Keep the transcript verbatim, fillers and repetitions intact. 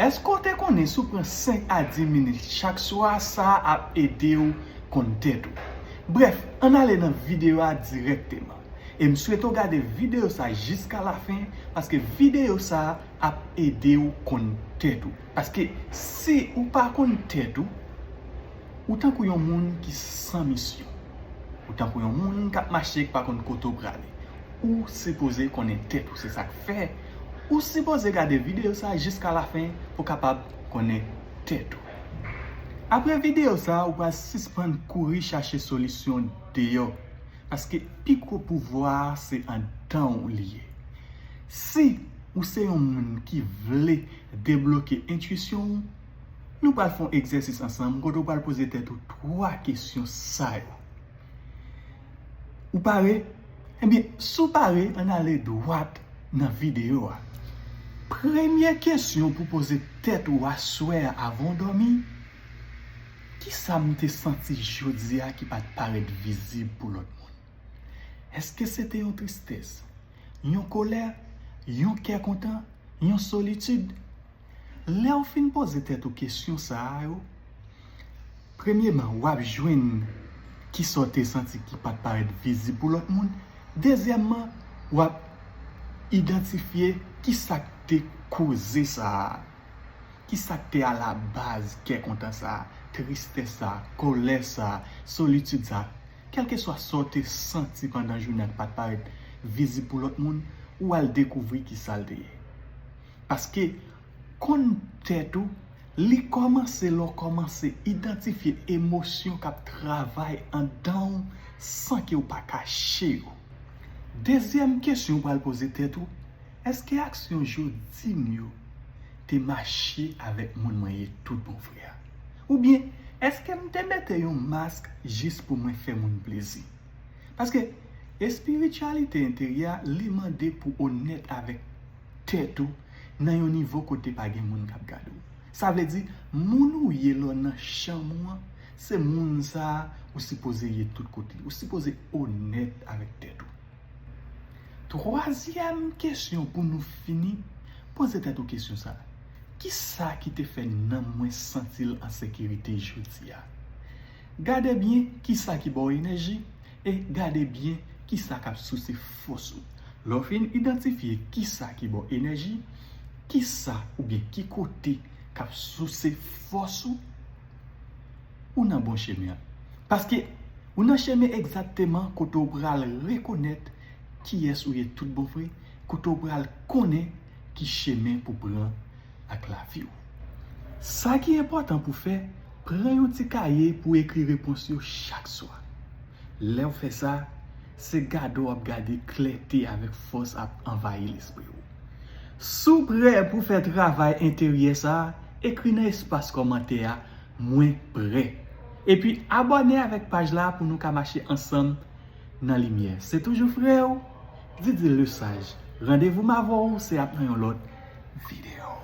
Èske w te konnen si w pran senk a dis minit chak swa, sa ap ede w konn tèt ou? Brèf, ann ale nan videyo a dirèkteman. E m swete w gade videyo sa jiska lafen, paske videyo sa ap ede w konn tèt ou. Paske si ou pa konn tèt ou, ou tankou yon moun ki san misyon. Ou tankou yon moun k ap mache, ki pa konn kote w prale. Ou sipoze konnen tèt ou, se sa k fè ou sipoze gade videyo sa jiska lafen pou w kapab konnen tèt ou. Apre videyo sa, ou pral sispann kouri chache solisyon deyò, paske pi gwo pouvwa a se anndan w li ye. Si ou se yon moun ki vle debloke entwisyon w, nou pral fè yon egzèsis ansanm kote w pral poze tèt ou twa kesyon sa yo. Ou pare? Ebyen, si w pare, ann ale dwat nan videyo a. Premye kesyon pou poze tèt ou aswè a avan w dòmi, kisa m te santi jodi a ki pa t parèt vizib pou lòt moun? Èske se te yon tristès, yon kolè, yon kè kontan, yon solitid? Lè w fin poze tèt ou kesyon sa a yo, premyeman, w ap jwenn kisa w te santi ki pa t parèt vizib pou lòt moun. Dezyèmman, w ap idantifye kisa k te koze sa a. Kisa k te alabaz kè kontan sa a, tristès sa a, kòlè sa a, solitid sa a? Kèlkeswa sa w te santi pandan jounen an ki pa t parèt vizib pou lòt moun, ou al dekouvri kisa l te ye. Paske konn tèt ou, li kòmanse lè w kòmanse idantifye emosyon k ap travay anndan w san ke w pa kache yo. Dezyèm kesyon w pral poze tèt ou, èske aksyon jodi m yo te mache avèk moun mwen ye tout bon vre a? Oubyen, èske m te mete yon mask jis pou mwen fè moun plezi? Paske espirityalite enteryè a, li mande pou onèt avèk tèt ou nan yon nivo kote pa gen moun k ap gade w. Sa vle di, moun ou ye lè w nan chanm ou an, se moun sa a ou sipoze ye tout kote. Ou sipoze onèt avèk tèt ou. Twazyèm kesyon pou nou fini, poze tèt ou kesyon sa a. Kisa ki te fè nanm mwen santi l an sekirite jodi a? Gade byen kisa ki ba w enèji e gade byen kisa k ap souse fòs ou. Lè w fin idantifye kisa ki ba w enèji, kisa oubyen ki kote k ap souse fòs ou, ou nan bon chemen an. Paske ou nan chemen egzakteman kote w pral rekonèt kiyès ou ye tout bon vre, kote w pral konnen ki chemen pou pran ak lavi w. Sa ki enpòtan pou fè, pran yon ti kaye pou ekri repons yo chak swa. Lè w fè sa, se gade w ap gade klète avèk fòs ap anvayi lespri w. Si w prè pou fè travay enteryè sa a, ekri nan espas kòmantè a, "Mwen prè." Epi abòne avèk paj la pou nou ka mache ansanm nan limyè. Se toujou frè w, Didy Lesage. Randevou m avè w se ap nan yon lòt videyo.